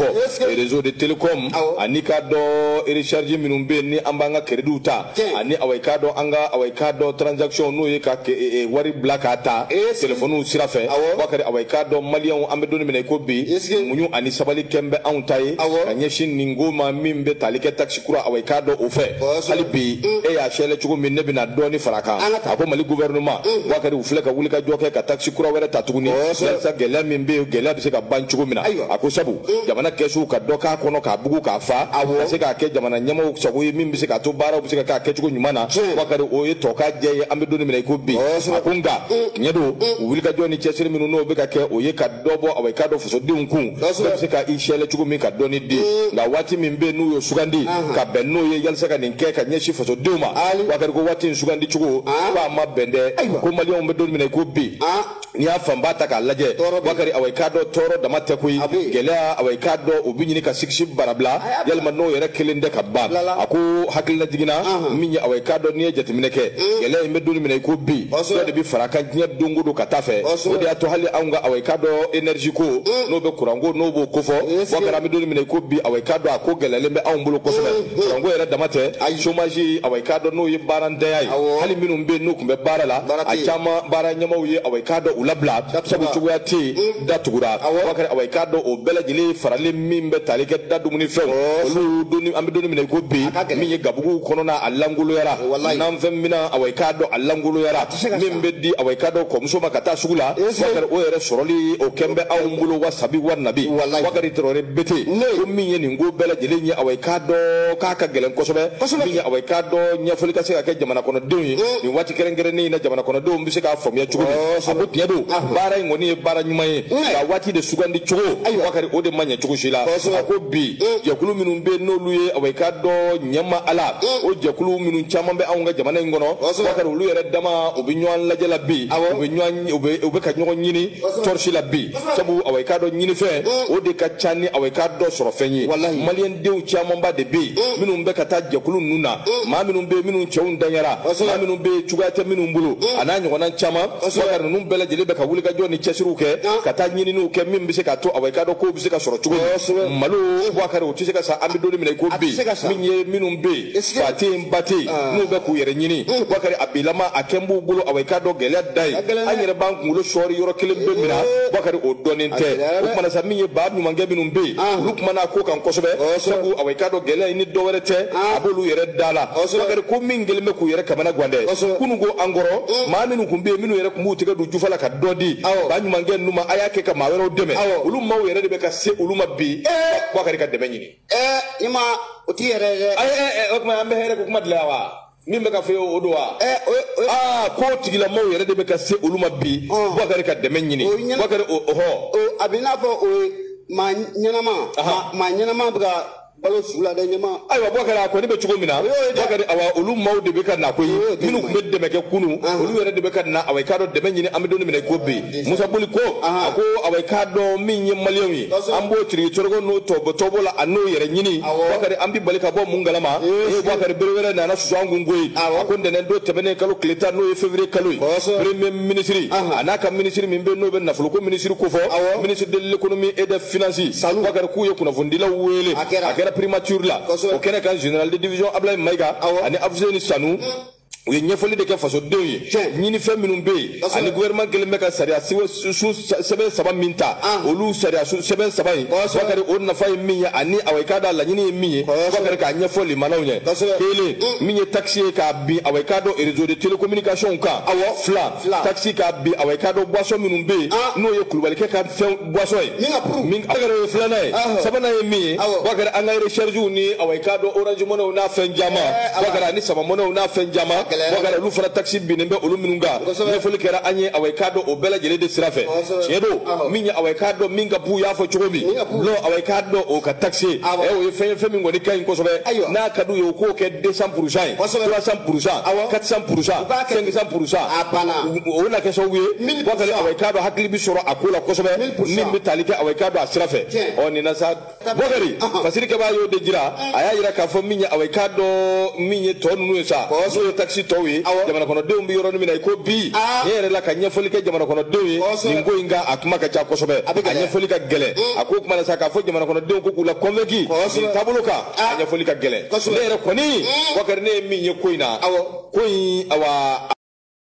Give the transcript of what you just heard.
Fɔ réseau de télécom ani k'a dɔn recharge minnu bɛ yen ni an b'an ka créditw ta ani awa i k'a dɔn an ka awa i k'a dɔn transaction n'o ye ka wari bila k'a ta téléphone sira fɛ. Bakari, awa i k'a dɔn maliyɛnw, an bɛ don min na i ko bi, muɲu ani sabali kɛn bɛ anw ta ye ka ɲɛsin nin ko ma min bɛ tali kɛ taxe kura, awa i k'a dɔn o fɛ. Hali bi e y'a fiyɛlɛ cogo min, ne bɛna dɔɔni fara a kan. A ko Mali gouvernement, Bakari, u filɛ ka wuli ka jɔ kɛ ka taxe kura wɛrɛ ta tuguni yalisa gɛlɛya min bɛ yen, gɛlɛya bɛ se ka ban cogo min na. A ko sabu jamana kɛsuw ka dɔ k'a kɔnɔ k'a bugu k'a fa ka se k'a kɛ jamana ɲɛmaaw sago ye min bɛ se k'a to baaraw bɛ se ka kɛ a kɛcogo ɲuman na. Bakari, o ye tɔ ka jɛ ye an bɛ don min na i ko bi. A ko nka tiɲɛ don, u wulikajɔ ni cɛsiri minnu n'o bɛ ka kɛ, o ye ka dɔ bɔ awa i k'a dɔn fasodenw kun, bɛɛ bɛ se ka i siyɛlɛ cogo min ka dɔɔni di. Nka waati min bɛ yen n'u y'o sugandi ka bɛn n'o ye yalisa ka nin kɛ ka ɲɛsin fasodenw ma, Bakari ko waati in sugandi cogo ko a ma bɛn dɛ. Ko maliyɛnw bɛ don min na i ko bi, n'i y'a fanba ta k'a lajɛ, Bakari, awa i k'a dɔn tɔɔrɔ dama tɛ koyi, gɛlɛya, awa i k'a dɔn u bɛ ɲini ka sigisi barabila yalima n'o yɛrɛ kelen tɛ ka ban. A ko hakilina jiginna min ye, awa i k'a dɔn n'i ye jateminɛ kɛ, gɛlɛya in bɛ don min na i ko bi, dɔ de bɛ fara a kan diɲɛ don o don ka taa fɛ. O de y'a to hali anw ka awa i k'a dɔn énergie ko n'o bɛ courant ko n'o b'o kofɔ, Bakari, an bɛ don min na i ko bi, awa i k'a dɔn a ko gɛlɛyalen bɛ anw bolo kosɛbɛ. Courant ko yɛrɛ dama tɛ, chômage, awa i k'a dɔn n'o ye baarantanya ye, hali minnu bɛ yen n'u tun bɛ baara la, a caman baara ɲɛmaaw ye awa i k'a dɔn u labila, sabu cogoya tɛ yen, da tugura. Bakari, awa i k'a dɔn o bɛɛ lajɛlen faralen min bɛ tali kɛ da dumunifɛnw olu donni, an bɛ don min na i ko bi, min ye gabuguw kɔnɔna a lankoloyara, nanfɛn minɛn, awa i k'a dɔn a lankoloyara, min bɛ di awa i k'a dɔn kɔmuso ma ka taa sugu la, Bakari, o yɛrɛ sɔrɔli o kɛn bɛ anw bolo wa sabi wa nabi. Bakari Traoré Bete ko min ye nin ko bɛɛ lajɛlen ye, awa i k'a dɔn k'a ka gɛlɛn kosɛbɛ, min ye awa i k'a dɔn ɲɛfɔli ka se ka kɛ jamana kɔnɔdenw ye nin waati kɛrɛnkɛrɛnnen in na, jamana kɔnɔdenw bɛ se k'a faamuya cogo min. A ko tiɲɛ don, baara in kɔni ye baara ɲuman ye, nka waati de sugandi cogo, Bakari, o de ma ɲɛ cogo si la. A ko bi jɛkulu minnu bɛ yen n'olu ye awa i k'a dɔn ɲɛma ala, o jɛkulu minnu caman bɛ anw ka jamana in kɔnɔ, Bakari, olu yɛrɛ dama u bɛ ɲɔgɔn lajɛ la bi, u bɛ ɲɔgɔn u bɛ ka ɲɔgɔn ɲini tɔrɔsi la bi, sabu awa i k'a dɔn ɲinifɛn o de ka ca ni awa i k'a dɔn sɔrɔ fɛn ye. Maliyɛn denw camanba de bɛ yen minnu bɛ ka taa jɛkulu ninnu na, maa minnu bɛ yen minnu cɛw danyara, maa minnu bɛ yen cogoya tɛ minnu bolo, a n'a ɲɔgɔnna caman. Bakari, ninnu bɛɛ lajɛlen bɛ ka wulikajɔ ni cɛsiriw kɛ ka taa ɲininiw kɛ min bɛ se k'a to awa i k'a dɔn kow bɛ se ka sɔrɔ cogo min. Malo, Bakari, o tɛ se ka san an bɛ don min na i ko bi. Min ye minnu bɛ yen fa tɛ yen ba tɛ yen n'u bɛ k'u yɛrɛ ɲini, Bakari, a bilama a kɛn b'u bolo awa i k'a dɔn gɛlɛya da ye. An yɛrɛ b'an kunkolo sɔɔri yɔrɔ kelen bɛ min na, Bakari, o dɔnnen tɛ. O kumana sa, min ye ba ɲumankɛ minnu bɛ yen, olu kumana a ko kan kosɛbɛ, sabu awa i k'a dɔn gɛlɛya in ni dɔ wɛrɛ tɛ, a b'olu yɛrɛ da la. Bakari ko min kɛlen bɛ k'u yɛrɛ kamana gan dɛ, kunun ko an kɔrɔ maa minnu tun bɛ yen minnu yɛrɛ tun b'u tɛgɛ don jufa la ka dɔ di ba ɲumankɛ ninnu ma, a y'a kɛ ka maa wɛrɛw dɛmɛ, olu maaw yɛrɛ de bɛ ka se olu ma bi, Bakari, ka dɛmɛ ɲini. I ma o t'i yɛrɛ ye dɛ. O tuma an bɛ hɛrɛ ko kuma dilan wa min bɛ ka fɔ o don wa? Aa, ko tigilamɔgɔw yɛrɛ de bɛ ka se olu ma bi, Bakari, ka dɛmɛ ɲini. Bakari, o ɔhɔ. A bɛ i n'a fɔ o ye maa ɲɛnama, maa ɲɛnama bɛ ka balo su la dɛ, ɲɛma. Ayiwa Bakari, a kɔni bɛ cogo min na, Bakari, awa olu maaw de bɛ ka na koyi, minnu tun bɛ dɛmɛ kɛ kunun, olu yɛrɛ de bɛ ka na awa i k'a dɔn dɛmɛ ɲini an bɛ don min na i ko bi. Musa Boli ko a ko awa i k'a dɔn min ye maliyɛnw ye, an b'o tiriki tɔrɔkɔ n'o tɔbɔ tɔbɔ la a n'o yɛrɛ ɲini. Bakari, an bɛ bali ka bɔ mun kalama? Ee Bakari, bere wɛrɛ nana susu an kun koyi. A ko ntɛnɛn don tɛmɛnen, kalo tile 10, n'o ye février kalo ye, premier ministre a n'a ka ministre min bɛ n'o bɛ nafoloko ministre kofɔ, ministre de l'économie et des finances, Bakari, k'u ye kunnafonidilaw wele, a kɛra primature la. O kɛnɛ kan, général de division Ablaye Mayiga ani Afuseni Sanu, u ye ɲɛfɔli de kɛ fasodenw ye ɲinifɛn minnu bɛ yen ani gouvernement kɛlen bɛ ka sariya sun sɛbɛn saba min ta, olu sariya sun sɛbɛn saba in, Bakari, o nafa ye min ye ani awa i k'a dɔn a laɲini ye min ye, Bakari, k'a ɲɛfɔ limanaw ɲɛ. Kelen, min ye taxe ye k'a bin awa i k'a dɔn réseau de télécommunication kan. Fila, taxe k'a bin awa i k'a dɔn boisson minnu bɛ yen n'o ye kulubalikɛ ka fɛn boisson ye min, Bakari, o ye filanan ye. Sabanan ye min ye, Bakari, an ka recharge ni awa i k'a dɔn Orange Money n'a fɛn caman, Bakari, ani Sama Money n'a fɛn caman, Bakari, olu fana taxe binnen bɛ olu minnu kan, ɲɛfɔli kɛra an ye awa i k'a dɔn o bɛɛ lajɛlen de sira fɛ. Tiɲɛ don, min ye awa i k'a dɔn min ka bu y'a fɔ cogo min non, awa i k'a dɔn o ka taxe ɛ, o ye fɛn ye, fɛn min kɔni ka ɲi kosɛbɛ. N'a ka d'u ye, u k'o kɛ 200 % ye, 300 %, 400 %, 500 %, o na kɛ sababu ye, Bakari, awa i k'a dɔn hakili bɛ sɔrɔ a ko la kosɛbɛ min bɛ tali kɛ awa i k'a dɔn a sira fɛ. Ɔ nin na sa, Bakari, fasiri kɛbaa y'o de jira, a y'a jira k'a fɔ min ye awa i k'a dɔn min ye tɔ ninnu ye sa, n'o ye taxe journaliste tɔw ye, jamana kɔnɔdenw bɛ yɔrɔnin min na i ko bi, ne yɛrɛ la ka ɲɛfɔli kɛ jamana kɔnɔdenw ye nin ko in kan, a kuma ka ca kosɛbɛ, a ɲɛfɔli ka gɛlɛn. A ko kuma na sa k'a fɔ jamana kɔnɔdenw ko k'u la convaincu nin taabolo kan, a ɲɛfɔli ka gɛlɛn. Ne yɛrɛ kɔni, Boubacar, ne ye min ye ko in na, ko in awa.